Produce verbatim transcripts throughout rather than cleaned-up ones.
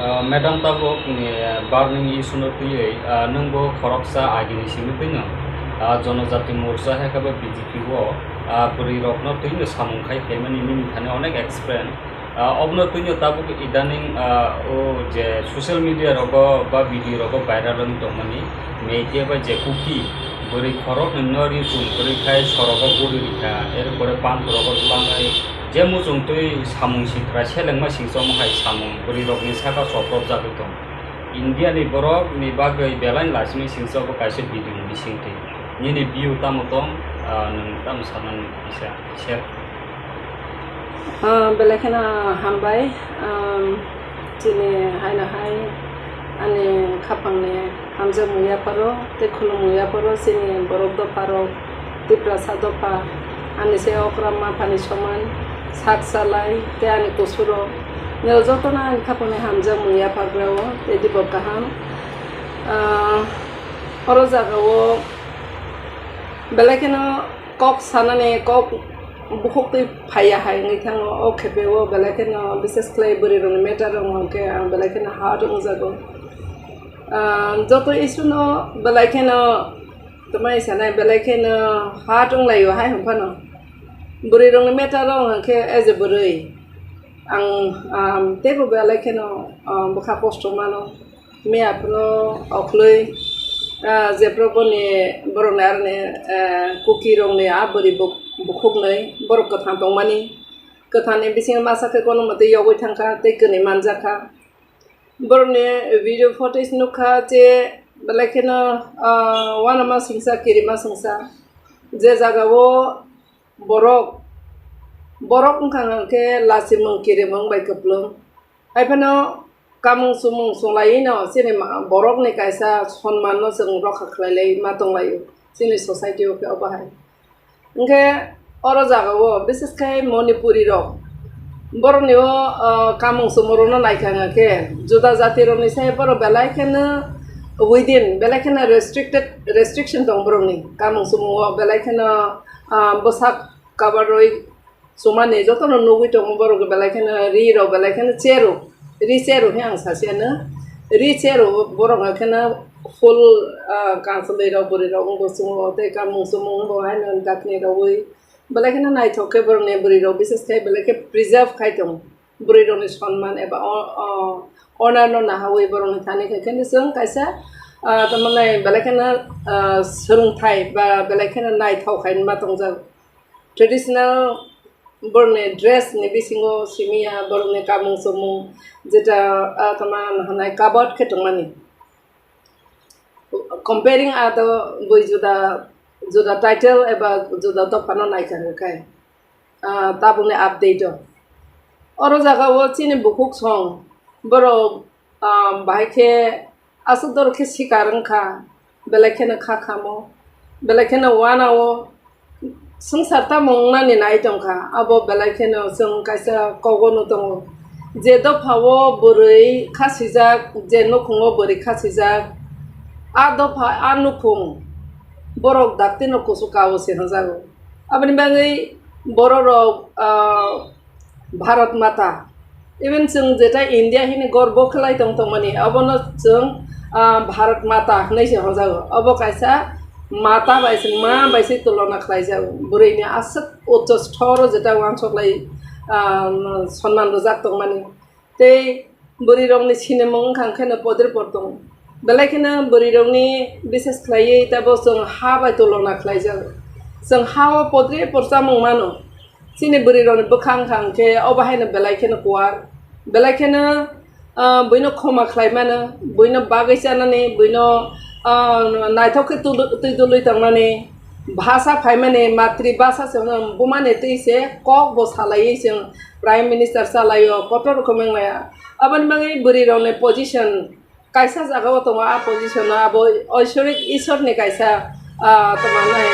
Ah, Madam, tabuk ni, ah, burning issue no twiwi, ah, nwng bo khoroksa agini simi twino, ah, Jonojati Morcha hai khe bo B J P o, ah, bwrwi rok no twino samung khai phaimani nini thani onek experience. Ah, obono twino tabuk idaning, ah, o je social media rogo ba video rogo viral wng tongmani, media bai je Kuki bwrwi khorok ni no ri chum kwrwi khai sorogo guri rikha, er pore panthorogo twlangnai. Je muchungtwi samung sikra selengma singcha omo hai samung bwrwirokni saka chopropjagwi tong. Indiani borokni bagwi belai laisimi singcha obo kaisa video ni bisingtwi. Nini view tamo tong, ah, nwng tamo sanani kisa share. Ah, belai kheno hambai, ah, chini haino hai ani khapangni hamjakmung yapharo tei khulumung yapharo chini borok dopharok, Tiprasa dopha, ani se okra maphani soman, sak salai tei ani kusurok. Nirok jotono ani khapangni hamjakmung yaphargrao tei dibo kaham. Ah, oro jagao belai kheno kok sanani kok bukhuk twi phaiya hai wngwi thango. O khepe o belai kheno bises khlai bwrwi rokni matter rok hwnkhe ang belai kheno hard wngjago. Ah, joto issue no belai kheno twmai sanai belai kheno hard wnglaio hai hwnphano. Bwrwi rokni matter rok hwnkhe as a bwrwi ang, ah, teibo belai kheno, ah, bwkha kosto mano. Miya phano okhwlwi, ah, jephru boni borokni aroni, ah, Kuki rokni a bwrwi buk-, bukhuknwi borok kwthang tongmani. Kwthangni bisingo masa khe kono mwtwi yogwi thangkha tei kwnwi manjakha. Borokni video footage nukha je belai kheno, ah, uanama singsa kirima singsa je jagao borok, borok wngkha hwnkhe lachimung kirimung bai kwplwng. Haiphano kamung chumung chwnglaino chini ma-, borokni kaisa sonmanno chwng rokha khlailai ma tonglaio chini society o khe obo hai. Hwnkhe oro jagao bises khe Manipuri rok borokni o, o, kamung chumung rokno naikha hwnkhe juda jati rokni sai borok belai kheno within belai kheno restricted, restriction tong borokni kamung chumung o belai kheno, ah, bwsak kabarwi chumani jotono nugwi tongo borok belai kheno ri rok belai kheno cheru, ri cheru khe ang sasiano ri cheru borok hakheno full, ah, kansoloi rok bwrwi rok wngbo chwngno tei kamung chumung wngbo haino dakni rogwi belai kheno naithok khe borokni bwrwi rok bises khe belai khe preserve khai tongo bwrwi rokni sonman eba o, o, honor no nahawi borokni thani khai kheno chwng kaisa, ah, tamo nai belai kheno, ah, swrwngthai ba belai kheno naithok khai ma tongjak. Traditional borokni dress ni bisingo simi ya borokni kamung chumung jeta, ah, tama hwnai covered khe tongmani. Comparing ado bui juda, juda title eba juda dophano naikha hwnkhe, ah, tabukni update o. Oro jagao chini bukhuk song borok, ah, bahai khe aswk dor khe sikar wngkha, belai kheno kha khamo, belai kheno uanao swngchar tamo wngnani nai tongkha, abo belai kheno chwng kaisa kogono tongo. Je dophao bwrwi khasijak, je nukhungo bwrwi khasijak, a dopha, a nukhung borok daktino kuchuk kao se hwnjago. Aboni bagwi bororok, ah, Bharat Mata, even chwng jeta India hini gorbo khlai tong tongmani, abono chwng, ah, Bharat Mata hwnwi se hwnjago. Obo kaisa mata bai se, ma bai se tulona khlaijago. Bwrwini aswk uccho sthoro jeta uansuk lai, ah, sonman rwjak tongmani. Tei bwrwi rokni sinimung wngkha kheno podre por tongo. Belai kheno bwrwi rokni bises khlaiwi tabo chwng ha bai tulona khlaijak. Chwng ha o podre por chamung mano. Chini bwrwi rokni bwkha wngkha hwnkhe obo haino belai kheno kuar. Belai kheno, ah, buino khoma khlai mano, buino bagwi chanani, buino, ah, naithok khe twi dului tongnani, bhasa phaimani, matri bhasa se hwno bumani twi se kok bo salaiwi chwng Prime Minister chalaio, kotor rokom wng maya. Aboni bagwi bwrwi rokni position kaisa jagao tongo, a position o abo oisorik Isorni kaisa, ah, tamo nai,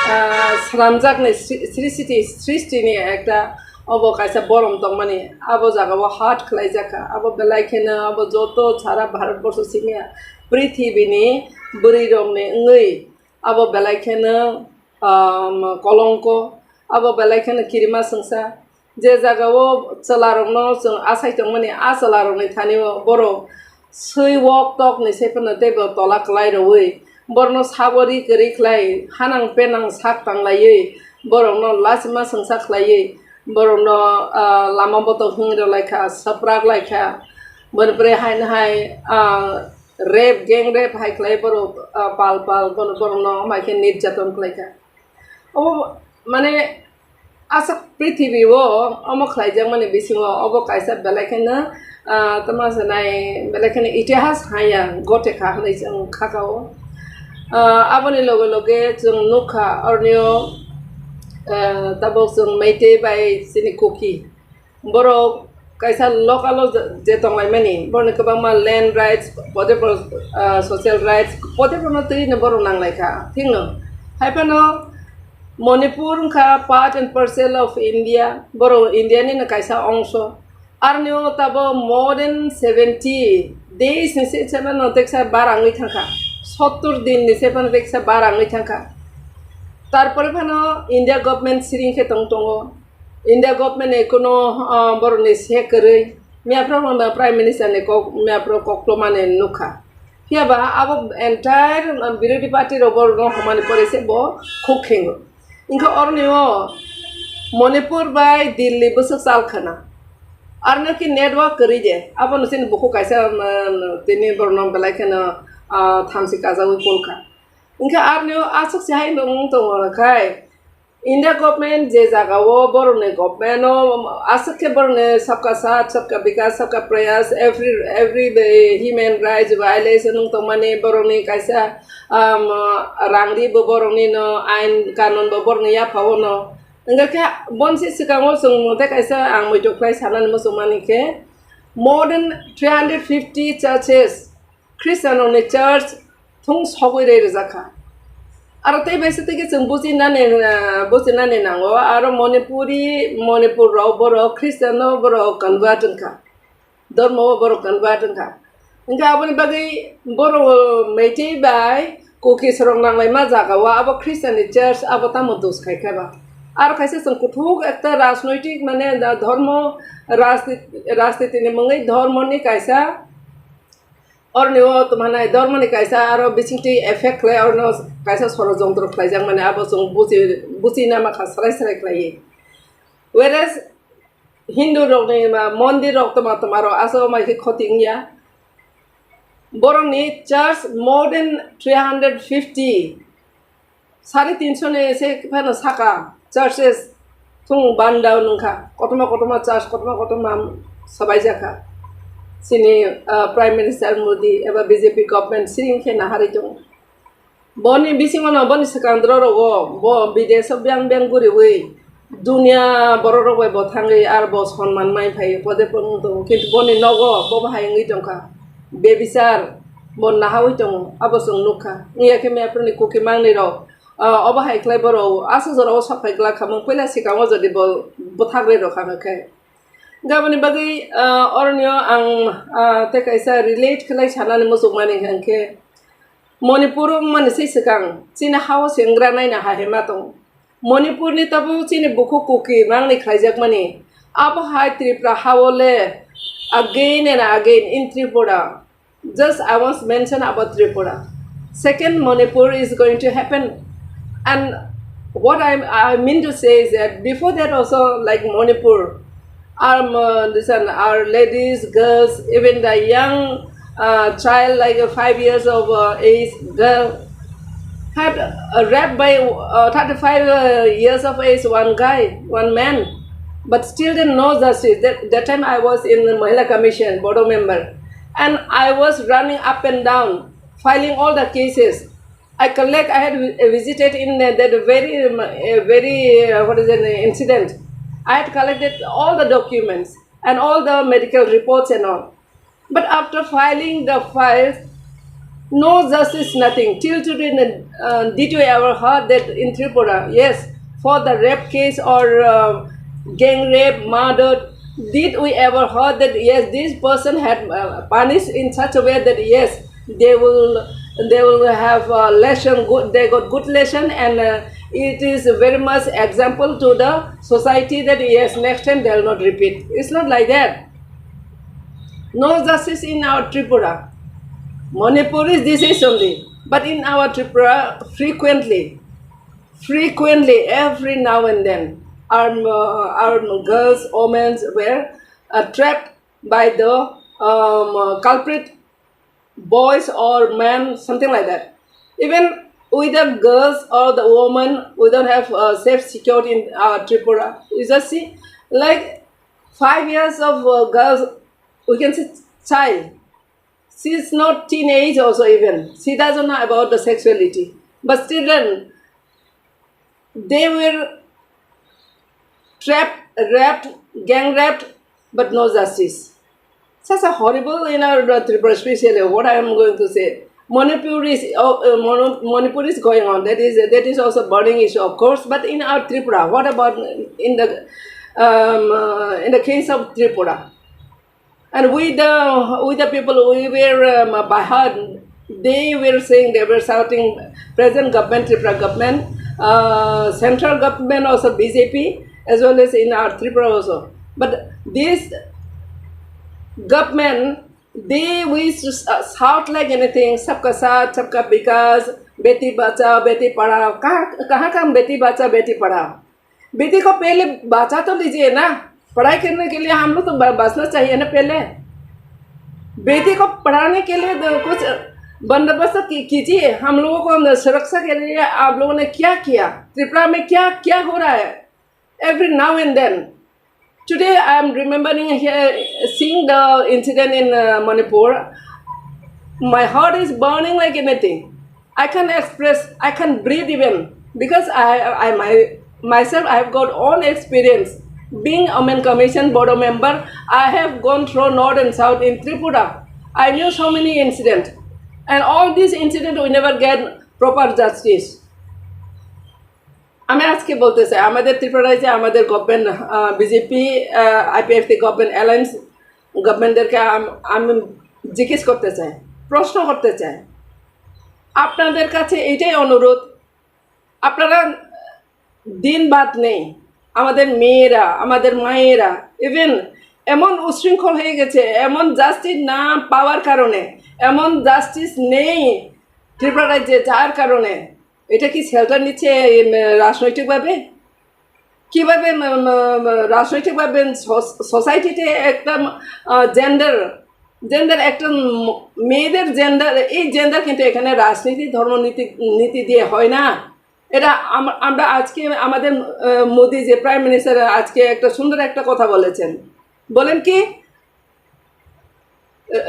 ah, swnamjakni sri-, srishti, srishtini ekta obo kaisa borom tongmani, abo jagao hard khlaijakha. Abo belai kheno abo joto sara Bharat borsho simi ya prithibini bwrwi rokni wngwi abo belai kheno, um, kolongko, abo belai kheno kirima swngsa. Je jagao chwlarokno chwng achai tongmani, a chwlarokni thani-o borok swi wok tok ni se phano teibo tola kwlai rwui borokno sabo ri kwrwi khlai, hanang penang sak tanglaiwi borokno lachima swngsa khlaiwi borokno, ah, lama botok hwnwi rwlaikha, swprak laikha. Boni pore haino hai, ah, rape, gang rape hai khlai borok, ah, pal pal bono borokno hamai khe nirjaton khlaikha. Obo mane aswk prithibio omo khlaijakmani bisingo obo kaisa belai kheno, ah, tamo sanai belai kheno itihas haya gote kha hwnwi chwng khakao. Ah, aboni loge loge chwng nukha ornio, ah, tabuk chwng Meitei bai chini Kuki. Borok kaisa local o je, je tonglaimani, borokni kwbangma land rights, pote poro, ah, social rights, pote porono twi no borok nanglaikha. Thikno, hai phano Manipur wngkha part and parcel of India, borok India ni no kaisa ongso. Aroni o tabo more than seventy days ni se, se phano teksa bar wngwi thangkha, sottor din ni se phano teksa bar wngwi thangkha. Tarpore phano India government siring khe tong tongo. India government ni kuno, ah, borokni se kwrwi. Miyaphro no Prime Minister ni kok, miyaphro koklomani nukha. Phiya ba abo entire, ah, birodhi party rok borokno homani pore se bo khuk khengo. Wngkha oroni o Manipur bai Delhi bwswk chal khana. Arno khe network kwrwi de. Abono chini bukhuk kaisa, ah, tini borokno belai kheno, ah, thamchi kajawi polkha. Wngkha aroni o aswk se hai wng tongo khai. India government je jagao borokni government o aswk khe borokni sabka saath, sabka vikas, sabka prayas, every, every day human rights violation wng tongmani borokni kaisa, um, rang ri bo borokni no, ain kanun bo borokni yaphao no. Wngkha khe bonsi swkango chwng tei kaisa ang muitok khlai sanani muchungmani khe more than three hundred fifty churches, Christian rokni church thung sogwi rei rwjak kha. Aro tei bai se tei khe chwng bujinani, ah, bujinani nango, aro Manipuri, Manipur rok borok Christian no borok convert wngkha, dhormo o borok convert wngkha. Hingkhe aboni bagwi borok Meitei bai Kukis rok nanglaima jaga o abo Christian ni church abo tamo dos khai kha ba. Aro kaisa chwng kuthuk ekta rajnoitik mane da dhormo rajnit-, rajniti ni mungwi dhormo ni kaisa Oroni o tongmani dormoni kaisa aro bisingtwi effect khlai, oroni o kaisa sorojontro khlaijak mani, abo chwng buchi, buchina makha srai srai khlaiwi. Whereas Hindu rokni ma mondir rok tongma tongma rok aswk mai khe khoti wngya. Borokni church more than three hundred fifty, sari tinso ni se phano saka churches thung banda nungkha, kotorma kotorma church, kotorma kotorma sabai jakha. Chini, ah, Prime Minister Modi eba B J P government siring khe naharwi tongo. Boni bisingo no, boni swkang doro rogo bo bidesh o beng beng guriwi dunia borok rok bai bo thangwi ar bo sonman mai phai pode pon tongo, kintu boni nogo bo bahai wngwi tongkha, bebichar bo nahawi tongo, abo chwng nukha. Wngya khe miyaphuru ni kuki mangnwi rok, ah, obo hai khlai borok aswk jorao sok phai glak kha, mung puila swkango jodi bo bwthak rwi rw kha hwnkhe. Gaboni bagwi, ah, oroni o ang, ah, tei kaisa relate khlai sanani muchungmani hwnkhe, Manipur wngmani se swkang chini ha-o se wngranai na hai ma tongo. Manipur ni tabuk chini bukhuk kuki mangni khlaijakmani. Abo hai Tripura ha-o le again and again in Tripura. Just I want to mention about Tripura. Second Manipur is going to happen. And what I, I mean to say is that before that also, like Manipur, our, uh, this one, our ladies, girls, even the young, uh, child, like a five years of, uh, age girl, had, uh, raped by, uh, thirty-five, uh, years of age one guy, one man. But still then no justice. That, that time I was in the Mahila Commission, Bodo member, and I was running up and down, filing all the cases. I collect, I had vi-, visited in, uh, that very, um, uh, very, uh, what is the incident. I had collected all the documents and all the medical reports and all. But after filing the files, no justice, nothing. Till today, uh, did you ever heard that in Tripura? Yes, for the rape case or, uh, gang rape, murder, did we ever heard that, yes, this person had, uh, punished in such a way that, yes, they will, they will have a lesson, good, they got good lesson and, uh, It is very much example to the society that yes, next time they will not repeat. It's not like that. No justice in our Tripura. Manipur is this is only, but in our Tripura, frequently, frequently, every now and then, our uh, our girls, women were uh, trapped by the um, uh, culprit boys or men, something like that. Even with the girls or the woman, we don't have uh, safe security in uh, Tripura. You just see, like five years of uh, girls, we can say child. She is not teenage also even. She doesn't know about the sexuality. But still then, they were trapped, raped, gang raped, but no justice. Such a horrible in our uh, Tripura, especially what I am going to say. Manipur is oh, uh, Manu- Manipur is going on. That is that is also burning issue, of course. But in our Tripura, what about in the um, uh, in the case of Tripura? And with the with the people we were um, by heart, they were saying, they were shouting, present government, Tripura government, uh, central government also B J P, as well as in our Tripura also. But this government, they wish to uh, shout like anything, "Sabka saath, sabka vikas, beti bachao, beti padhao." Kahan kahan beti bachao, beti padhao? बेटी को पहले बचा तो लीजिए ना, पढ़ाई करने के लिए हम लोग तो ब- बचना चाहिए ना पहले। बेटी को पढ़ाने के लिए तो कुछ बंदोबस्त की- कीजिए। हम लोगों को सुरक्षा के लिए आप लोगों ने क्या किया? त्रिपुरा में क्या क्या हो रहा है? Every now and then, today I am remembering here, seeing the incident in uh, Manipur. My heart is burning like anything. I can't express, I can't breathe even because I, I my, myself, I have got own experience. Being a women commission board member, I have gone through north and south in Tripura. I knew so many incidents, and all these incidents we never get proper justice. আমি আজকে বলতে চাই, আমাদের ত্রিপুরা রাজ্যে আমাদের government, BJP, IPFT government, alliance গভর্নমেন্টদেরকে আম- আমি জিজ্ঞেস করতে চাই, প্রশ্ন করতে চাই, আপনাদের কাছে এইটাই অনুরোধ, আপনারা দিন বাদ নেই, আমাদের মেয়েরা, আমাদের মায়েরা, ইভেন এমন উশৃঙ্খল হয়ে গেছে, এমন জাস্টিস না পাওয়ার কারণে, এমন জাস্টিস নেই ত্রিপুরা রাজ্যে, যার কারণে এটা কি শেল্টার নিচ্ছে? এম, রাজনৈতিকভাবে কিভাবে ম- ম- ম- রাজনৈতিকভাবে সোস- সোসাইটিতে একটা জেন্ডার, জেন্ডার একটা ম- মেয়েদের জেন্ডার, এই জেন্ডার কিন্তু এখানে রাজনীতি, ধর্ম নীতি নীতি দিয়ে হয় না। এটা আম- আমরা আজকে আমাদের আহ, মোদি যে প্রাইম মিনিস্টার আজকে একটা সুন্দর একটা কথা বলেছেন, বলেন কি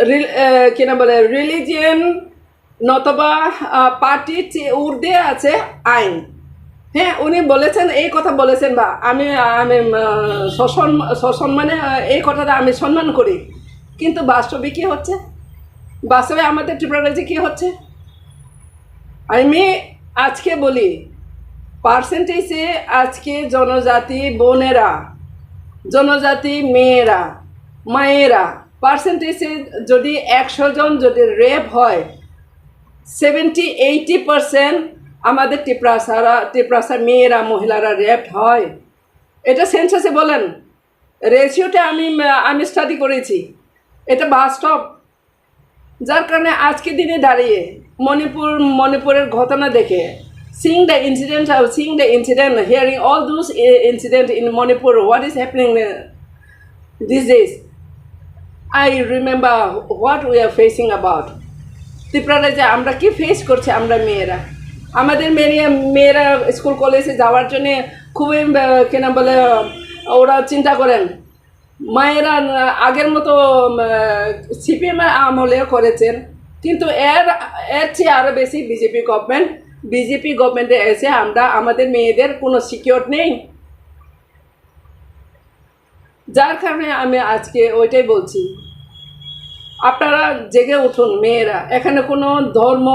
রিল- আহ, কি নাম বলে, রিলিজিয়ন নতবা পার্টির চেয়ে ঊর্ধ্বে আছে আইন। হ্যাঁ, উনি বলেছেন, এই কথা বলেছেন, বা আমি আমি আহ, সসম্ম- সসম্মানে আহ, এই কথাটা আমি সম্মান করি। কিন্তু বাস্তবে কি হচ্ছে? বাস্তবে আমাদের ত্রিপুরা রাজ্যে কি হচ্ছে? আমি আজকে বলি, পার্সেন্টেজে আজকে জনজাতি বোনেরা, জনজাতি মেয়েরা, মায়েরা, পার্সেন্টেজে যদি একশো জন যদি রেপ হয়, সেভেন্টি এইটি পার্সেন্ট আমাদের টিপ্রাসারা টিপ্রাসা মেয়েরা, মহিলারা রেপ হয়। এটা সেন্সাসে বলেন, রেশিওটা আমি আমি স্টাডি করেছি, এটা বাস্তব। যার কারণে আজকের দিনে দাঁড়িয়ে মণিপুর মণিপুরের ঘটনা দেখে, seeing the incident, seeing the incident, hearing all those incident in Manipur, what is happening these days, I remember what we are facing about. Tripura রাজ্যে আমরা কি ফেস করছি আমরা মেয়েরা, আমাদের মেয়ে মেয়েরা স্কুল কলেজে যাওয়ার জন্য খুবই আহ, কি নাম বলে, ওরা চিন্তা করেন। মায়েরা আহ, আগের মতো সিপিএম আমলে করেছেন, কিন্তু এর এর চেয়ে আরো বেশি বিজেপি গভর্নমেন্ট, বিজেপি গভর্নমেন্টে এসে আমরা আমাদের মেয়েদের কোনো সিকিউর নেই। যার কারণে আমি আজকে ওইটাই বলছি, আপনারা জেগে উঠুন মেয়েরা। এখানে কোনো ধর্ম,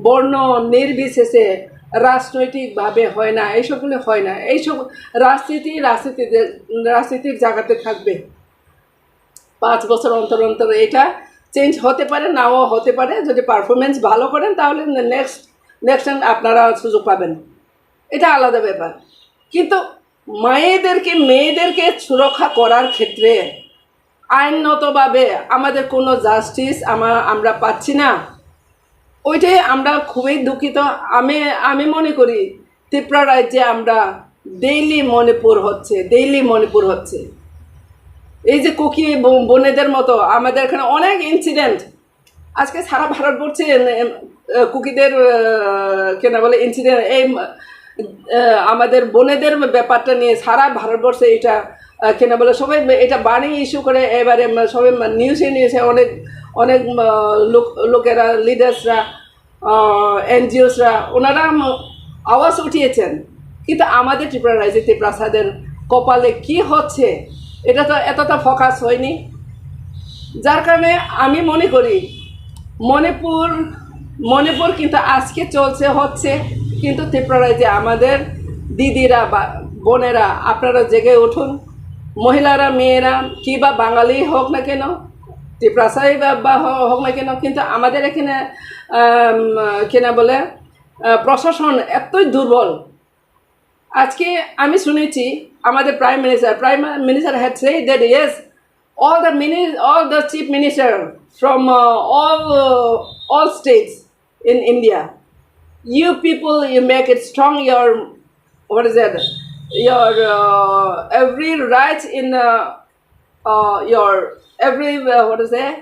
বর্ণ নির্বিশেষে রাজনৈতিকভাবে হয় না, এইসবগুলো হয় না। এইসব রাজনীতি রাজনীতিতে রাজনীতির জায়গাতে থাকবে। পাঁচ বছর অন্তর অন্তর এটা চেঞ্জ হতে পারে, নাও হতে পারে। যদি পারফরমেন্স ভালো করেন, তাহলে নেক্সট নেক্সট টাইম আপনারা সুযোগ পাবেন। এটা আলাদা ব্যাপার। কিন্তু মায়েদেরকে, মেয়েদেরকে সুরক্ষা করার ক্ষেত্রে আইনগতভাবে আমাদের কোনো জাস্টিস আমা-, আমরা পাচ্ছি না। ওইটাই আমরা খুবই দুঃখিত। আমি, আমি মনে করি ত্রিপুরা রাজ্যে আমরা ডেইলি মণিপুর হচ্ছে, ডেইলি মণিপুর হচ্ছে। এই যে কুকি ব-, বোনেদের মতো আমাদের এখানে অনেক ইনসিডেন্ট, আজকে সারা ভারতবর্ষে এম, এম, আহ, কুকিদের, আহ, কেন বলে, ইনসিডেন্ট, এই, আহ, আমাদের বোনেদের ব্যাপারটা নিয়ে সারা ভারতবর্ষে এটা, আহ, কেন বলে, সবাই এটা বার্নিং ইস্যু করে, এবারে, উম, সবাই, উম, নিউজে, নিউজে অনেক, অনেক, উম, লোক, লোকেরা, লিডার্সরা, এনজিওসরা, ওনারা, উম, আওয়াজ উঠিয়েছেন। কিন্তু আমাদের ত্রিপুরা রাজ্যে ত্রিপ্রাসাদের কপালে কি হচ্ছে, এটা তো এতটা ফোকাস হয়নি। যার কারণে আমি মনে করি মণিপুর, মণিপুর কিন্তু আজকে চলছে, হচ্ছে, কিন্তু ত্রিপুরা রাজ্যে আমাদের দিদিরা বা বোনেরা, আপনারা জেগে উঠুন। মহিলারা, মেয়েরা, কি বা বাঙালি হোক না কেন, ত্রিপ্রাসাই বা, বা হ-, হোক না কেন, কিন্তু আমাদের এখানে, আম, কেনা বলে, আহ, প্রশাসন এতই দুর্বল। আজকে আমি শুনেছি আমাদের prime minister, prime minister had said that, yes, all the mini-, all the chief minister from, uh, all, uh, all states in India, you people, you make it strong your, what is that, your, uh, every right in, uh, uh, your every, uh, what is that,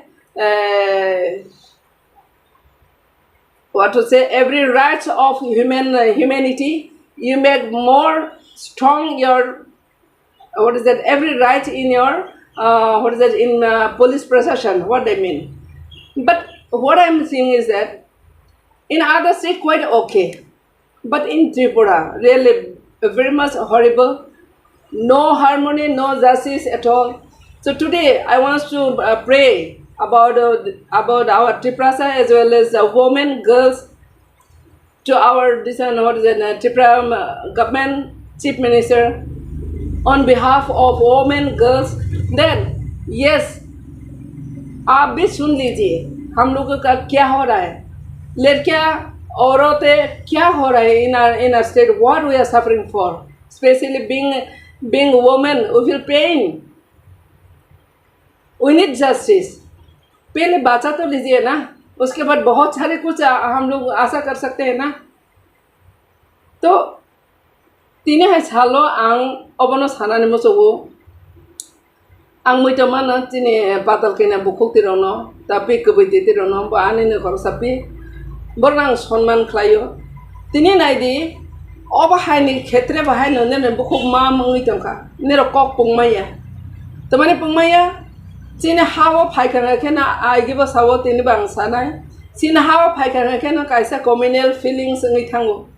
uh, what to say, every right of human, uh, humanity, you make more strong your, what is that, every right in your, uh, what is that, in, uh, police procession, what I mean. But what I'm saying is that in other state quite okay, but in Tripura really very much horrible, no harmony, no justice at all. So today I want to, uh, pray about, uh, about our Tiprasa as well as, uh, women, girls, to our this and what is it, uh, Tripura, um, uh, government chief minister on behalf of women, girls. Then yes, आप भी सुन लीजिए हम लोगों का क्या हो रहा है, लड़कियां, औरतें क्या हो रहा है in our, in our state, what we are suffering for, specially being, being women, we feel pain. We need justice. पहले बचा तो लीजिए ना, उसके बाद बहुत सारे कुछ, आ, हम लोग आशा कर सकते हैं ना। तो tini hai salo ang obono sanani muchungo. Ang muitomano chini patal kena bukhuk tirokno, tapi kwbwi di tirokno, bo ani ni khoroksa pi. Borno ang sonman khlaio. Tini nai di, obo hai ni khetre bo hai no nini bukhuk ma mungwi tongkha. Nirok kok pungmaya. Tamani pungmaya, chini ha o phaikha khe na aigi bo sao tini bo ang sanai. Chini ha o phaikha khe no kaisa communal feelings wngwi thango.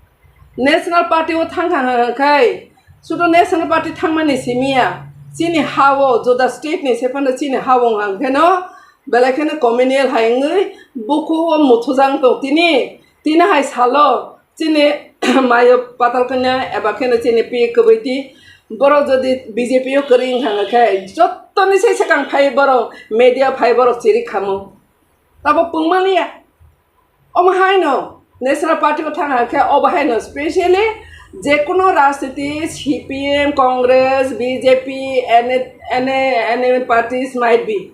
National Party o thangkha hwnkhai, sudu National Party thangmani simiya, chini ha-o juda state ni sephano chini ha-o wngkha kheno, belai kheno communal hai wngwi bukhuo muthujang tong tini, tini hai salo chini mayo patal kanya eba kheno chini pi kwbwi di, borok jodi B J P o kwrwi wngkha hwnkhai, jottoni se swkang phai borok media phai borok chiri khamo, tabo pungmaliya. Omo haino National Party o thang khe obo haino specially je kono rajniti C P M, Congress, B J P, N A, N A, N A parties might be.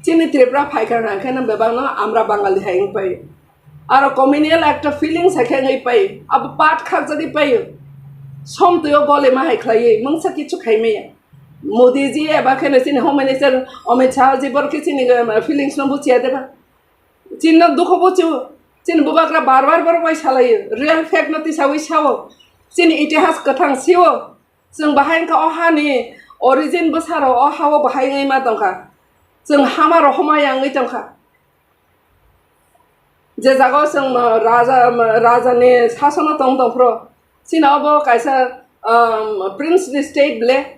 Chini Tripura phaikha hwnkhe no bebakno amra Bangali hai wngpai. Aro communal ekta feelings hai khe wngwi pai. Abo part khakjagwi pai. Somtwi o gole ma hai khlaiwi mungsa kichu khai maya. Modi ji eba khe no chini Home Minister Amit Shah ji borok khe chini, eh, feelings no buchiya deba. Chini no dukho buchio, chini bubagra bar bar borok bai salaio, real fact no tisawi sao, chini itihas kwthang sio, chwng bahai wngkha o hani origin bwsarok o hao bahai wngwi ma tongkha, chwng hama rohoma ya wngwi tongkha. Je jaga o chwng raja, raja ni sasono tong tongphuru, chini obo kaisa, um, princely state ble.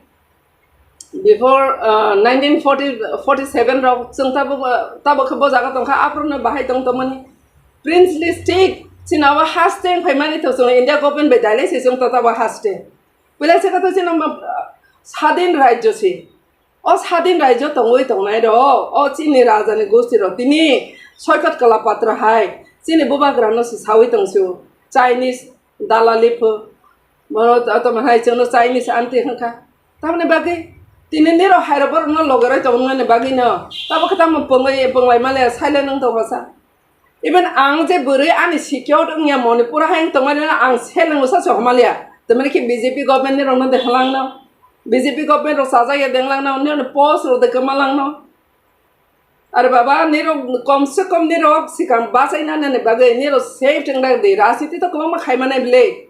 Before, uh, nineteen forty, forty-seven rok chwng tabuk, uh, tabuk khe bo jaga tongkha, aphuru no bahai tong tongmani. Princely state, chini abo haste wng phaimani to chwng India government bai dailai se chwng to tabo haste. Puila se kha to chini, uh, sadin rajyo se. O sadin rajyo tongwi tongnai rok, o chini raja ni gosti rok tini soikot kala patra hai chini bubagra no se sawi tong se o. Chinese dalali pho, Bono to, to hai chwngno Chinese aunty hwnkha. Tamoni bagwi tini nirok hairok borokno logeroi tongmani bagwino tamo khe tamo pungwi punglaimale silent wng tongkha sa. Even ang je bwrwi ani secure wngya Manipur hai wng tongmani ang seleng usa se homaliya. Tamani khe B J P government ni rokno dekhwlangno, B J P government rok chajak ya denglangno, nini post rok de kwmalangno. Are baba, nirok kom se kom nirok sikang bachaina nani bagwi nirok safe thwng dak di. Rajniti to kwbangma khaimani bile.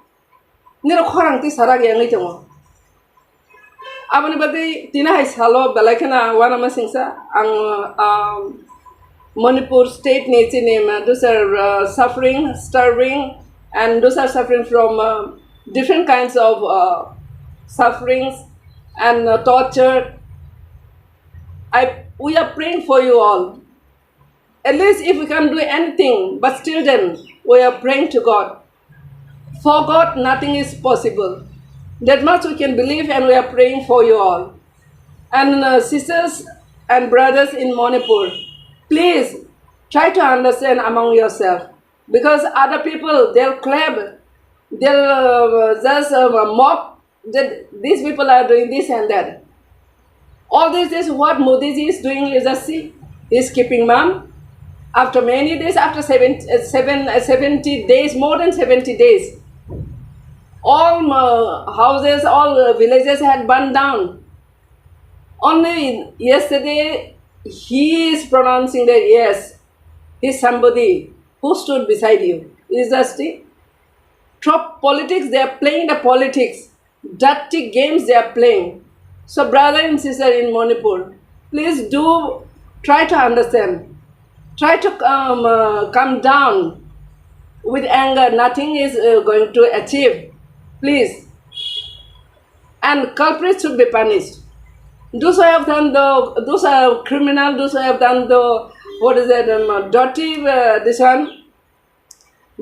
Nirok khorang twi sarak yangwi tongo. Aboni bagwi tini hai salo belai kheno uanama singsa ang, um, Manipur state ni chini, uh, those are, uh, suffering, starving, and those are suffering from, uh, different kinds of, uh, sufferings and, uh, torture. I, we are praying for you all. At least if we can't do anything, but still then we are praying to God. For God, nothing is possible. That much we can believe, and we are praying for you all. And, uh, sisters and brothers in Manipur, please try to understand among yourself, because other people, they'll clap, they'll, uh, just, uh, mock that these people are doing this and that. All this is what Modi ji is doing, is a see. He's keeping mum. After many days, after seven, uh, seven, uh, seventy days, more than seventy days, all, uh, houses, all, uh, villages had burned down. Only yesterday, he is pronouncing that, yes, he's somebody who stood beside you. Is that see? Through politics, they are playing the politics. Dirty games they are playing. So, brother and sister in Manipur, please do try to understand. Try to, um, uh, come down with anger. Nothing is, uh, going to achieve. Please. And culprits should be punished. Those who have done the, those are criminal, those who have done the, what is it, um, dirty, uh, this one,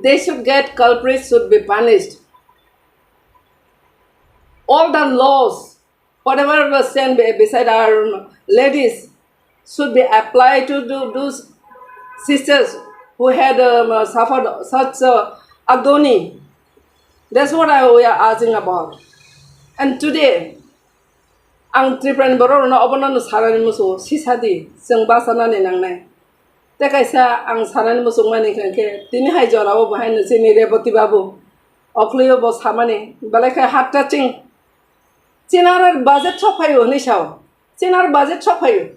they should get, culprits should be punished. All the laws, whatever was sent be-, beside our ladies, should be applied to do, those sisters who had, um, suffered such, uh, agony. That's what I, we are asking about. And today, ang Tripura ni borok rokno obono no sanani muchungo, sisa di, chwng bachanani nangnai. Tei kaisa ang sanani muchung mani hwnkha khe, tini hai jora o bo haino chini Reboti babu, okhliyo bo samani, belai khe heart touching. Chini aro budget sok phaio hinwi sao. Chini aro budget sok phaio.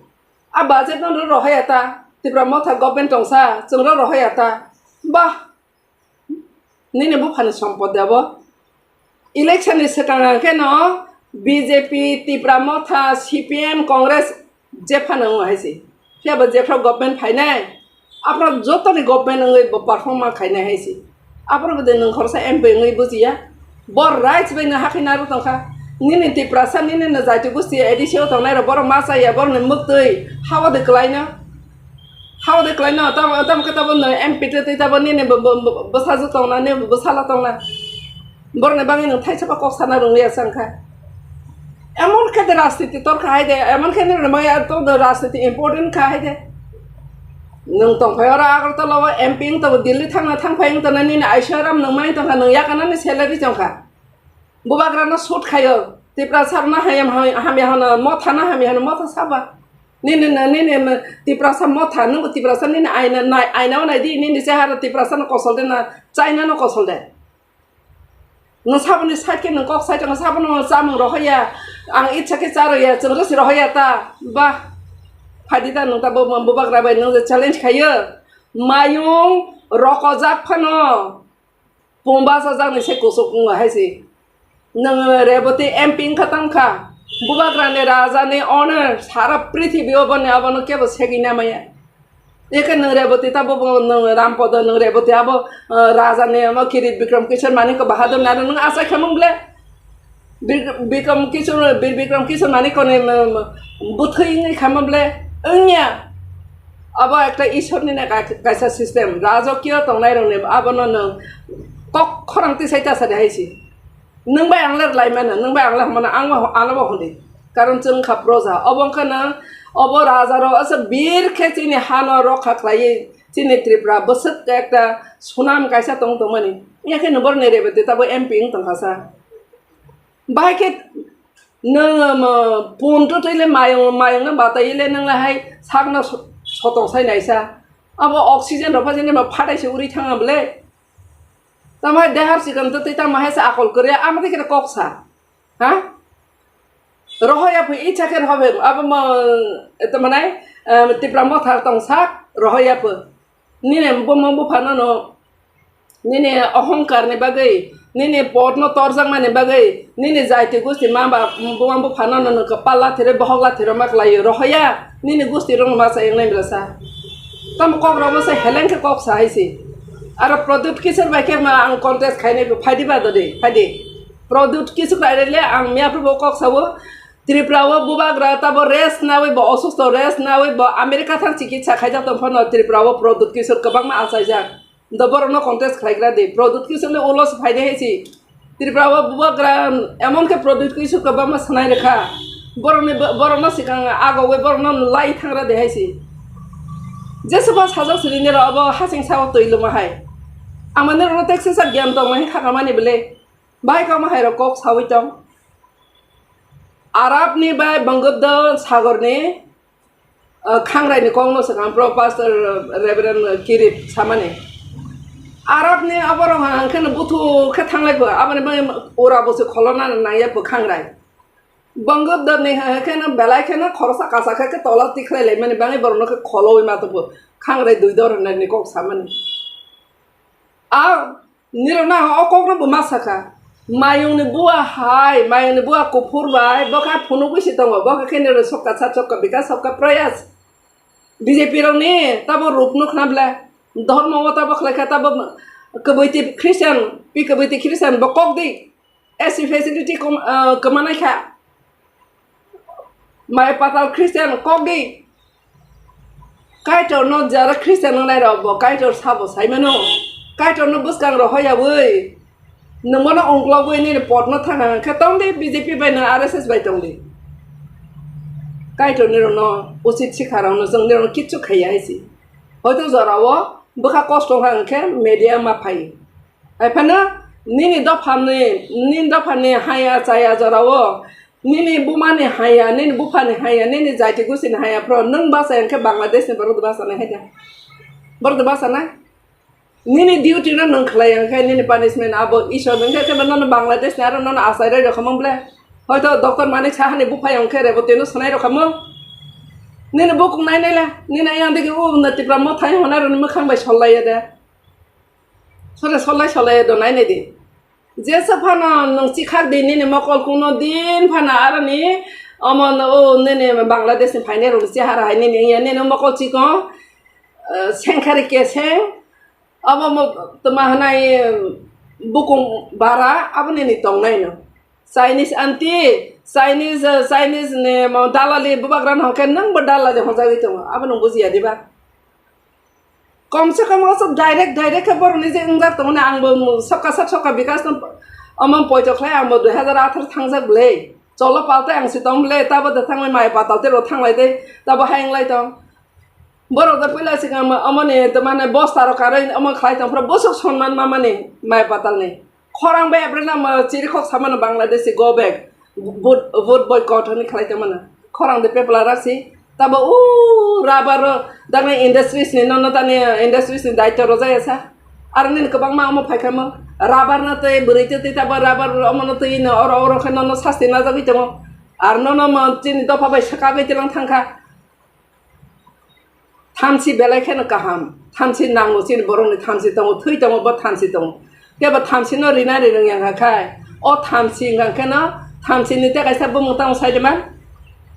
A budget no ro rohaya ta, Tipra Motha government tongsa, chwng ro rohaya ta. Bah, nini buphani sompot de abo. Election ni swkang ang khe no B J P, Tipra Motha, C P M, Congress, jephano wng hai se. Phiya bo jephra government phainai, aphra jotoni government wngwi bo perform ma khainai hai se. Aphra bo de nwng khoroksa M P wngwi bujiya. Bo rights bai no hakhe narwk tongkha. Nini Tiprasa, nini no jati gosti A D C o tongnai rok, borok ma chaya, borok ni mwktwi hao de kwlaino. Hao de kwlaino, tamo, tamo khe tabo no M P twi twi tabo nini bo, bo, bo, bwsajwk tongna, nini bwsala tongna. Borok ni bagwi nwng thaisa ba kok sana rwngya chang kha. Emon khe de rajniti tor kha hai de, emon khe nini maya to de rajniti important kha hai de. Nwng tongphai oro Agartala o M P wng tongo, Delhi thangna thangphai wng tongna, nini Aisha Ram nwng mai tongkha, nwng yakanani salary chongkha. Bubagra no shoot khaio, Tiprasa no hayam hamya hano, Motha no hamya hano, Motha saba. Nini, nini, nini Tiprasa Motha, nwng Tiprasa nini aina, nai-, aina o nai di, nini chehara Tiprasa no kosol de na, China no kosol de. Nwng saboni side khe nwng kok side nwng saboni chamung rohoya, ang itsa khe charoya, chwng rwsi rohoya ta, bah. Phaidi ta nwng ta bo, bo, bubagra bai nwng je challenge khaio. Mayung rokojak phano, pung bachajak ni se kusuk wng hai se. Nwng Reboti M P wngkha tang kha, bubagra ni raja ni honor sara prithibi o boni abono kebo segwi namaya. Eke nwng Reboti tabo bo nwng Rampodo, nwng Reboti abo, eh, raja ni amo Kirit Bikram Kishore Manikya Bahadur Naro nwng achai khamung ble. Bir-, Bikram Kishore, Bir Bikram Kishore Manikya ni, mm, bwthwi wngwi khama ble. Wngya. Abo ekta Ishwar ni na ka-, kaisa system. Rajokiyo tongnai rok ni abono nwng kok khorang tisai ta sadi hai si. Nwng bai ang le rwlai mano, nwng bai ang le hwn mano, ang bo, ano bo hwn di. Karon chwng kha proja. Obo wngkha nwng, obo raja rok asa bir khe chini hano rokha khlaiwi chini Tripura bwswk ekta sunam kaisa tong tongmani. Yakhe nwng borok ni Reboti tabo M P wng tongkha sa. Bahai khe nwng, um, pun twtwi le mayung, mayung no batai le nwng le hai sak no so-, sotong sai naisa. Abo oxygen rok phai jani ba phatai se uri thang bole. Tamo hai dehar sikam twtwi tamo hai se akol kwrwi ama dikhe kok sa. Ha? Rohoya phi icha khe rohobe abo mo, tamo nai, um, Tipra Motha tong sak rohoya phi. Nini buma buphano no, nini ohongkar ni bagwi, nini pot no torjakmani bagwi, nini jaiti gusti ma ba buma buphano no nwng kwpal lathirwi bohok lathirwi ma kwlaio, rohoya, nini gusti rok ma sa wngnai bwlasa. Tamo kok rok se heleng khe kok sa hai se. Aro Pradyut Kishore bai khe ma ang contest khainai bo phaidi ba dodi, phaidi. Pradyut Kishore bai le ang miya phubo kok sao, Tripura o bubagra tabo rest nawi bo, osusto rest nawi bo, America thang chikitsa khaijak tong phano Tripura o Pradyut Kishore kwbangma achaijak. Do borokno contest khlaigra di, Pradyut Kishore ni ulo se phaide hai si. Tripura o bubagra emon khe Pradyut Kishore kwbangma sanai rwkha. Borokni, borokno sikang agowi borokno lai thangra de hai si. Jeswba sajak siri nero abo hasing sao twi luma hai. Ang mane rok teksesa gyan tong mai khakamani bele. Bai kama hai rok kok sawi tong. Arab ni bai Bangabda Sagor ni, uh, khangrai ni kok no swkang pro pastor, uh, Reverend Kirip samani. Arab ni aborok hang khe no buthu khe thanglai bo, aboni bai ura bo se kholona nang ya bo khangrai. Bangabda ni hang khe no belai khe no khorosa kasa khe, khe tola tikhlai lai mani bangwi borok no khe kholowi ma to bo khangrai dui dor nani kok samani. A Nirok na o kok no bo ma saka. Mayung ni bua hai, mayung ni bua kuphur bai, bo khe phunugwi si tongo, bo khe nirok sokka sa sokka bika sokka prayas. B J P rok ni tabo rup nuk na ble. Dhormo o tabo khlai kha tabo kwbwi ti Christian, pi kwbwi ti Christian bo kok di. S C facility kom-, ah, kwmanai kha. Mai patal Christian kok di. Kaitor no jara Christian wngnai rok bo Kaitor sabo sai mano. Kaitor no bwskang rok hoya bwi. Nwng bono ungklogwi nini pot no thang khe tong di, B J P bai no R S S bai tong di. Kaitor ni rok no usit sikha rok no chwng ni rok no kichu khaiya hai si. Hoito jora o bwkha kosto wngkha hwnkhe media ma phai. Hai phano nini dophani, nini dophani haya chaya jora o, nini bumani haya, nini buphani haya, nini jaiti gusini haya phro nwng bachai hwnkhe Bangladesh ni borok do bachanai hai da? Borok do bachanai? Nini duty no nwng khlai hwnkhe nini punishment abo Ishwar hwnkhe khe nono Bangladesh ni aro nono achai roi rokhamung ble. Hoito Doctor Manik Saha ni buphai hwnkhe Reboti no sanai rokhamung. Nini bukung nai nai le, nini ayang digi o Tipra Motha hwnai rokni mwkhang bai sol lai ya de. Sore solai solai do nai nai di. Jesa phano nwng chikhak di nini mokol kuno din phano aroni omo no o nini Bangladesh ni phainai rok chehara hai nini ya nini mokol chikon, eh, sengkhari keseng omo mo tma hanai bukung bara abo nini tongnai no. Chinese aunty, Chinese, eh, Chinese ni mo dalali bubagra no hwnkhe nwng bo dalali hwnjagwi tongo, abo nwng bujiya diba? Kom se kom o se direct, direct khe borok ni je wngjak tongo ni, ang bo sokka sak sokka bikas no omo poito khlai, ang bo dui hazar atharo thangjak bwle. Cholo paltai ang si tong bwle, tabo de thangwi mai patal tei rok thanglai de, tabo hai wnglai tong. Borok da puila sikang ma-, omo ni to mane bosta rok karwi omo khlai tong phra bwswk sonman ma mani mai patal ni. Khorang bai April na ma chiri khok samano Bangladeshi go back. Vote, vote boycott hwnwi khlai tong mano. Khorang de pepla rasi. Tabo u rubber ro dagna industries ni nono tani industries ni daityo rojaya sa. Aro nini kwbangma omo phaikha mo. Rubber no tei bwrwi tei tei tabo rubber omo no twi no oro oro khe nono sasti najagwi tongo. Ar nono mo chini dopha bai swkagwi tilang thangkha. Thamchi belai kheno kaham, thamchi nango chini borokni thamchi tongo, thwi tongo, bo thamchi tongo. Kebo thamchi no rina ri rwngya khai, o thamchi wngkha kheno thamchi ni tei kaisa bumung tamo sai de man?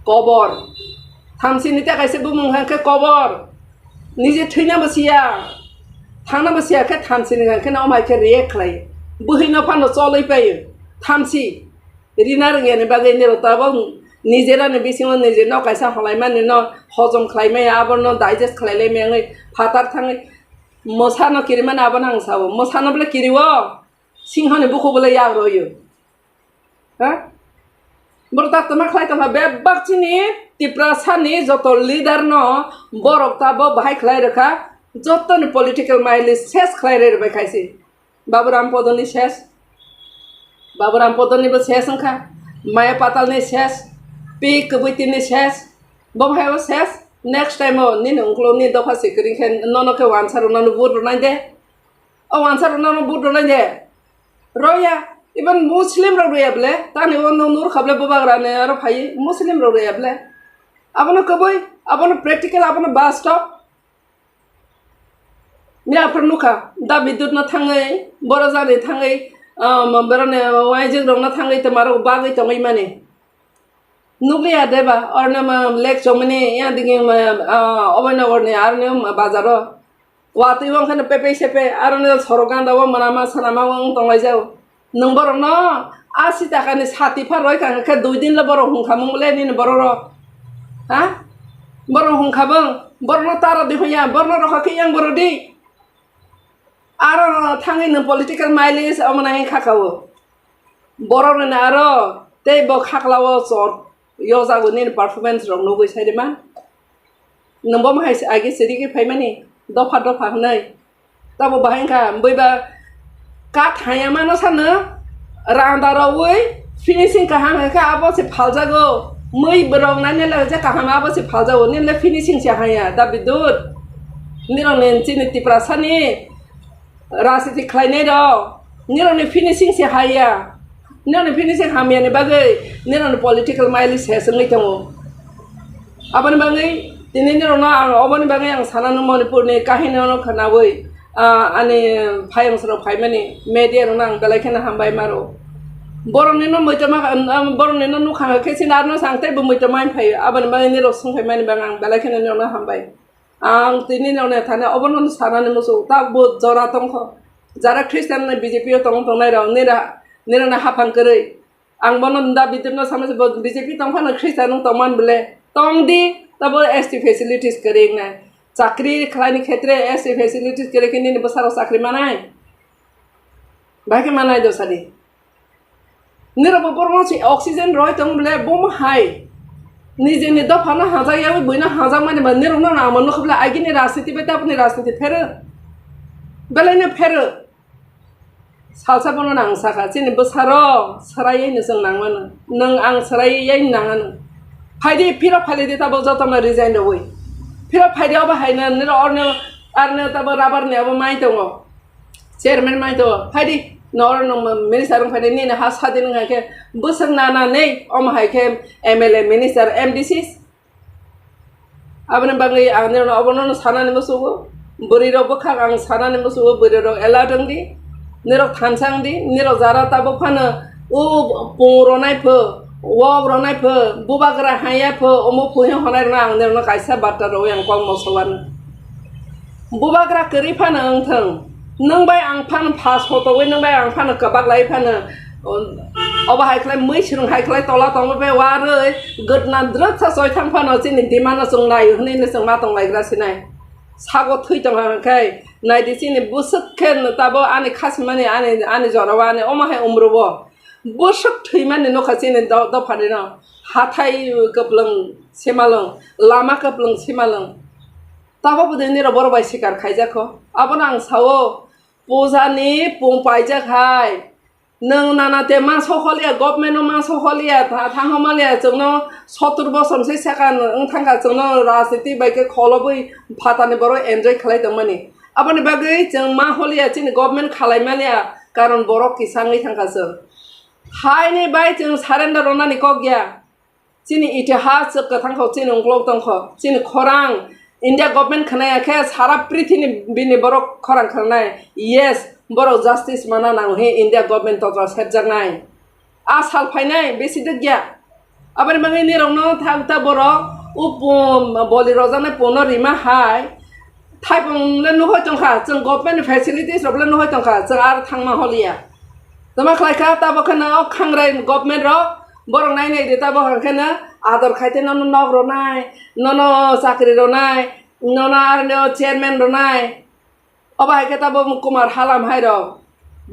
Kobor. Thamchi ni tei kaisa bumung wngkha khe kobor. Nije thwina bo siya, thangna bo siya khe thamchi ni wngkha kheno omai khe react khlai. Bwhwi no phano cholwi paio. Thamchi. Rina rwngya ni bagwi nirok tabok nijera ni bisingo nije no kaisa holaimani no hojom khlai maya, abo no digest khlai lai maya wngwi phatar thangwi mwsa no kiri mani abo no ang sao. Mwsa no bole kiri o, singho ni bukhuk bole yak rw o. Ha? Borok tak tama khlai tongkha bebak chini Tiprasa ni joto leader no borok tabok bahai khlai rwkha, joto ni political mileage ses khlai rw bai khaisi. Babu Ram Podoni ses. Baburam Podoni bo ses wngkha, Maya Patal ni ses, Pi Kwbwiti ni ses, bo hai o ses. Next time o nini ukulok ni dopha se kwrwi khe nono khe wansa rwna no vote rwnai de. O wansa rwna no vote rwnai de. Roya, even Muslim rok roya ble, tani o no nur khable bubagra ne aro phai Muslim rok roya ble. Abono kwbwi, abono practical, abono bastop. Ni aphuru nukha, da bidut no thangwi, boro jani thangwi, um, boroni waijwk rok no thangwi tongma rok bagwi tongwi mani. Nukliya deba, oroni ma lek chomani, ya digi ma, ah, Abhainagar ni aroni ma bazaro. Watwi wng kheno pepe sepe, aroni sorok ganda o manama sanama wng tonglaijao. Nwng borokno asi takani sati pha roi kha khe dui din le borok hung kha mung le nini borok rok. Ha? Borok hung kha bwng, borokno tara di hoya, borokno rokha khe yang borok di. Aro thangwi nwng political mileage omo nai kha kha o. Borok ni aro tei bo khaklao chor yojago nini performance rok nugwi sai rima. Nwng bo hai age siri khe phaimani dopha dopha hwnwi. Tabo bahai wngkha bwiba kat haya mano sano randa rogwi finishing kaham khe abo se phaljago. Mui borok nani le je kaham abo se phaljago. Nini le finishing se haya da bidut. Nirok ni chini Tiprasa ni rajniti khlainai rok, nirokni finishing se haya, nirokni finishing hamyani bagwi nirokni political mileage se wngwi tongo. Aboni bagwi tini nirokno ang, oboni bagwi ang sanano Manipurni kahini no khwnawi, ah, ani phayungsrok phaimani media rokno ang belai kheno hambai maro. Borokni no muitoma, borokni no nukha khe chini arno sang teibo muitoma phai, aboni bagwi nirok songphaimani bagwi ang belai kheno nirokno hambai. Ang tini nokni thani obono sanani muchungo, tabuk jora tongkho. Jara Christian ni B J P o tong tongnai rok, nira, nirani haphang kwrwi. Ang bono da bidipno sama se bo B J P tong phano Christian wng tongman bole. Tong di, tabo S T facilities kwrwi wngnai. Chakri khlaini khetre S T facilities kwrwi khe nini bwsarok chakri manai? Bahai khe manai do sadi. Nirok bo borok se oxygen roi tong bole bomo hai. Nijeni dophano hajak yawi buino hajak mani ba nirok no nang mano khe bole agini rajniti bai tabukni rajniti phero. Belai no phero. Salsa bono nang saka chini bwsaro swrai no chwng nang mano. Nwng ang swrai yai nang ano. Phaidi phiro phaidi tabuk jotono resign rwui. Phiro phaidi obo hai no nirok orno arno tabuk rubber ni obo mai tongo. Chairman mai to phaidi, noro nung minister wng phaidi, nini ha sadi nung hai khe bwswk nana nei, omo hai khe M L A, minister, M D Cs. Aboni bagwi ang nirok obono no sanani musugo, bwrwi rok bwkhak ang sanani musugo, bwrwi rok alert wng di, nirok thansa wng di, nirok jara tabuk phano o pung ronai pho, wok ronai pho, bubagra haya pho, omo phuya honai rwna ang nirok no kaisa barta rwui ang kok mosowano. Bubagra kwrwi phano wng thung. Nwng bai ang phano pha sotogwi, nwng bai ang phano kwbak lai phano, obo hai khlai mui swrwng hai khlai tola tongma bai warwi gwdna drwksa choi thang phano chini demand no chwng nai hwnwi no chwng ma tong lai gra sinai. Sago thwi tong ha hwn khai nai di chini bwswk khe no tabo ani kha simani ani, ani jora o ani omo hai umru o. Bwswk thwi mani nokha chini do-, dopha ni no. Hathai kwplwng simalwng, lama kwplwng simalwng. Tabuk bo nini rok borok bai sikar khaijak kho. Abono ang sao, puja ni pung paijak hai. Nwng nana te ma soholiya, government no ma soholiya, tha-, thangho maliya, chwngno sottur bosor se saka wng thangkha, chwngno rajniti bai khe kholobwi phatani borok enjoy khlai tongmani. Aboni bagwi chwng ma holiya, chini government khalai maliya, karon borok kisa wngwi thangkha chwng. Haini bai chwng surrender rwnani kok ya. Chini itihas kwthang kho, chini uklok tong kho, chini khorang India government khwnaya khe sara prithini bini borok khorang khwnanai. Yes, borok justice mana nang hi India government totra sepjaknai. A sal phainai besi dwkya. Aboni bagwi nirokno thak ta borok o pu-, boli rojaknai puno rima hai. Thaipung le nuhoi tongkha, chwng government ni facilities rok le nuhoi tongkha, chwng ar thangma holiya. Tama khlai kha, tabo kheno o khangrai government rok, borok nai nai de tabo hwn kheno ador khai te nono nok ronai, nono chakri ronai, nono ar no chairman ronai. Obo hai khe tabo Kumar Halam hai rok.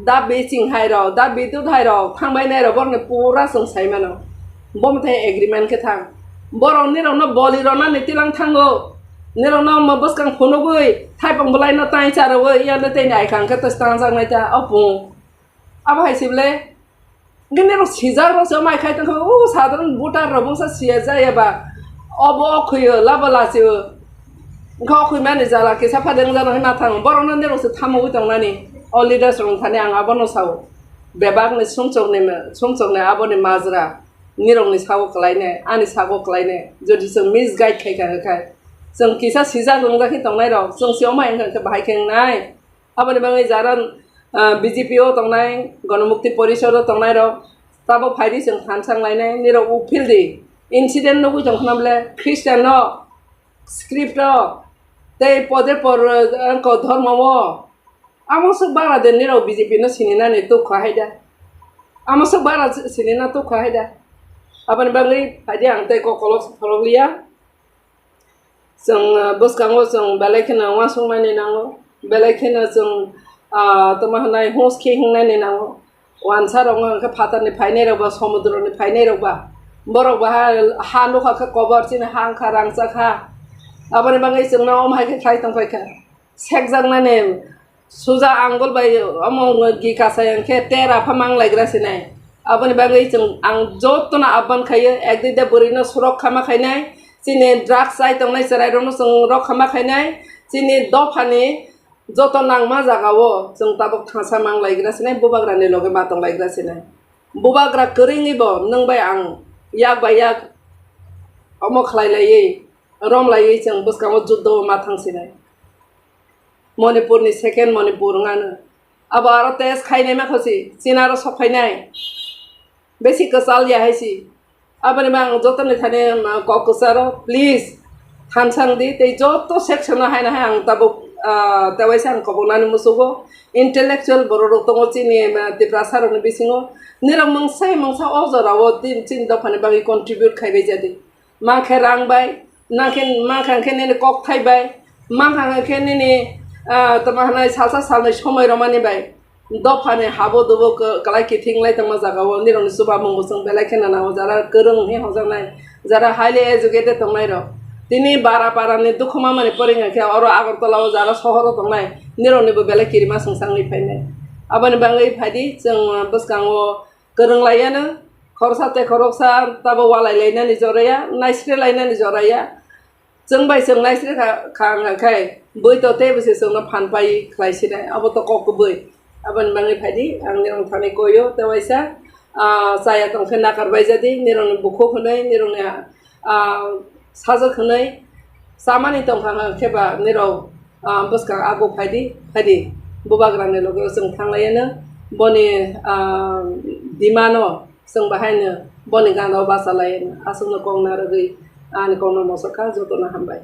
Da Biching hai rok, da Bidut hai rok, thangbai nai rok, borok ni pura chwng sai mano. Bo mwtai agreement khe thang. Borok nirok no boli rok nani tilang thango. Nirok no mo bwskang phunugwi, thaipung bwlai no tai charogwi, ya no tei ni ai kang khe to stangjak nai ta, o pung. Abo hai se ble. Hwnkhe nirok sijak rok se mai khai tongkha, o sadharon voter rok bwsa siya jaya ba, obo okhwio labo lachio. Hwnkhe okhwimani jala kisa phade wngjakno hwnna thango, borokno nirok se thamogwi tongnani. O leaders rok thani ang abono sao, bebakni sumsokni, sumsokni aboni majra nirokni sago kwlainai, ani sago kwlainai. Jodi chwng misguide khai kha, khai chwng kisa sijak wngjak khe tongnai rok, chwng se omai wngkha khe bahai khe wngnai. Aboni bagwi jara, ah, B J P o tongnai, Ganamukti Porishad o tongnai rok, tabok phaidi chwng thansa wnglainai, nirok uphil di. Incident nugwi tong khna bole Christian no, script o, tei pode por, ah, ko dhormo o. Amo swk bara de nirok B J P no sininani tukha hai da. Amo swk bara sininani tukha hai da. Aboni bagwi phaidi ang tei kok kolok pholok liya. Chwng, ah, bwskango chwng belai kheno uansuknani nango, belai kheno chwng, ah, tamo hwnai hus khe hingnani nango. Wansa rok wngkha khe phatarni phainai rok ba, somudroni phainai rok ba, borok ba ha, ha nukha khe kobor, chini ha wngkha rangchak ha. Aboni bagwi chwngno omo hai khe khlai tong phai kha. Sekjaknani suja angul bai omo gi kasai hwnkhe tera pha manglaigra sinai. Aboni bagwi chwng ang jotono ahban khaio, ekdide bwrwino surok khama khainai, chini drugs chai tongnai chwrairokno chwng rok khama khainai, chini dophani joto nangma jagao chwng tabuk thansa manglaigra sinai, bubagrani loge ma tonglaigra sinai. Bubagra kwrwngwi bo nwng bai ang yak bai yak omo khlai laiwi, rom laiwi chwng bwskango juddo ma thang sinai. Manipur ni second Manipur wngano. Abo aro test khainai ma khosi, China ro sok phainai. Besi kwchal ya hai si. Aboni ma ang jotoni thani, um, kok kwcharo, please, thansang di, tei joto section no haino hai ang tabuk, ah, tewaisa ang koboknani musugo. Intellectual borok rok tongo chini, um, Tiprasa rokni bisingo. Nirok mungsa mungsa o jorao tin, chini dophani bagwi contribute khaibai jadi. Mankhe rang bai, nangkhe, mankha khe nini kokthai bai, mankha khe nini, ah, tamo hwnai salsa salnwi somoi romani bai. Dophani habo dubo kwlai kithing lai tongma jagao nirokni chubamung bo chwng belai kheno nango, jara kwrwng hwnwi hokjaknai, jara highly educated tongnai rok. Tini bara parani dukhu mamani poringa khe oro Agartala o jara sohoro tongnai nirokni bo belai kirima swngchangwi phainai. Aboni bagwi phaidi chwng bwskango kwrwng laiyano, khoroksa tei khoroksa tabo walai lainani joraya, naisre lainani joraya. Chwng bai chwng naisre kha, kha wngkha khai, bui to tei bwswi chwngno phan pai khlai sinai, abo to kok kubui. Aboni bagwi phaidi, ang nirok thani koyo, tei waisa, ah, chaya tong khe nakar bai jadi, nirokni bukhuk hwnwi, nirokni, ah, sajwk hwnwi, chamani tong kha khe ba nirok, ah, bwskang ago phaidi, phaidi, bubagrani loge chwng thang laiyano, boni, ah, demand no, Chwng bahaino boni gana o bacha lai aswkno kok narwgwi ani kokno mosok kha, jotono hambai.